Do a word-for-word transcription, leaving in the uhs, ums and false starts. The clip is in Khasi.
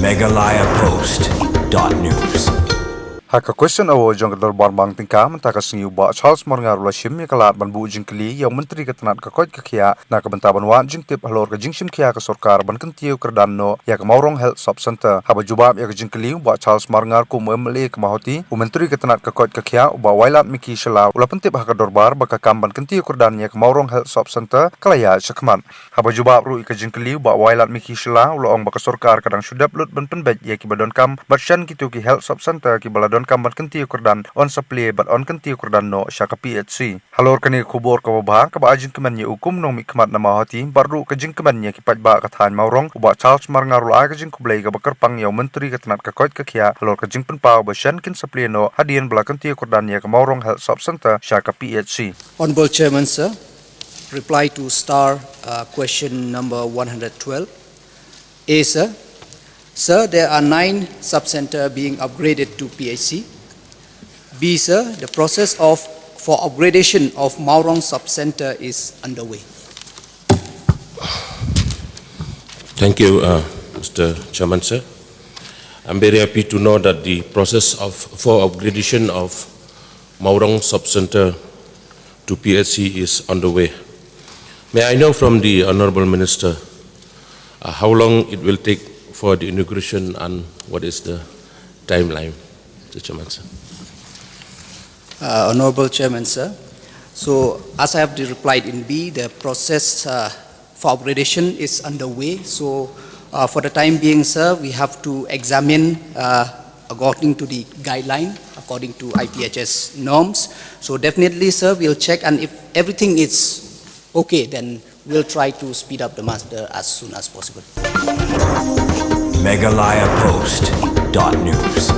Meghalaya Post dot news. Ha ka question hour jong ka dorbar bang tyngka mynta ka sngi, u Bah Charles Marngar u la shim ïa ka lad ban buh jingkylli ïa u Myntri ka tnat ka koit ka khiah na ka bynta ban wad jingtip halor ka jingshim khia ka sorkar ban kyntiew kyrdan noh ïa ka Mawrong Health Sub Centre. Haba jubab ïa ka jingkylli, u Bah Charles Marngar kum u M L A ka Mawhati, u Myntri ka tnat ka koit ka khiah, u Bah Wailadmiki Shylla, u la pyntip ha ka dorbar ba ka kam ban kyntiew kyrdan ïa ka Mawrong Health Sub Centre ka la ïaid shakhmat. Haba jubab ruh ïa ka jingkylli, u Bah Wailadmiki Shylla u la ong ba ka sorkar ka dang shu dep lut ban pynbeit ïa kiba donkam, bad shen kito ki Health Sub Centre kiba la donkam ban kyntiew kyrdan yn sa plie bad yn kyntiew kyrdan noh sha ka P H C. Halor kane ka khubor kaba bha, kaba ai jingkmen ïa u kum u nongmihkhmat na Mawhati bad ruh ka jingkmen ïa ki paidbah ka thaiñ Mawrong, u Bah Charles Marngar u la ai ka jingkhublei kaba kyrpang ïa u Myntri ka tnat ka koit ka khiah halor ka jingpynpaw ba shen kin sa plie noh hadien ba la kyntiew kyrdan ïa ka Mawrong Health Sub Centre sha ka P H C. Honorable Chairman, sir, reply to star, uh, question number one hundred twelve. A, sir. Sir, there are nine sub-center being upgraded to P H C. B, sir, the process of, for upgradation of Mawrong sub-center is underway. Thank you, uh, Mister Chairman, sir. I'm very happy to know that the process of, for upgradation of Mawrong sub-center to P H C is underway. May I know from the Honorable Minister, uh, how long it will take for the inauguration and what is the timeline, Mister Chairman, sir? Uh, Honorable Chairman, sir. So, as I have de-, replied in B, the process, uh, for upgradation is underway. So, uh, for the time being, sir, we have to examine, uh, according to the guideline, according to I P H S norms. So definitely, sir, we'll check, and if everything is okay, then we'll try to speed up the matter as soon as possible. Meghalaya Post dot news.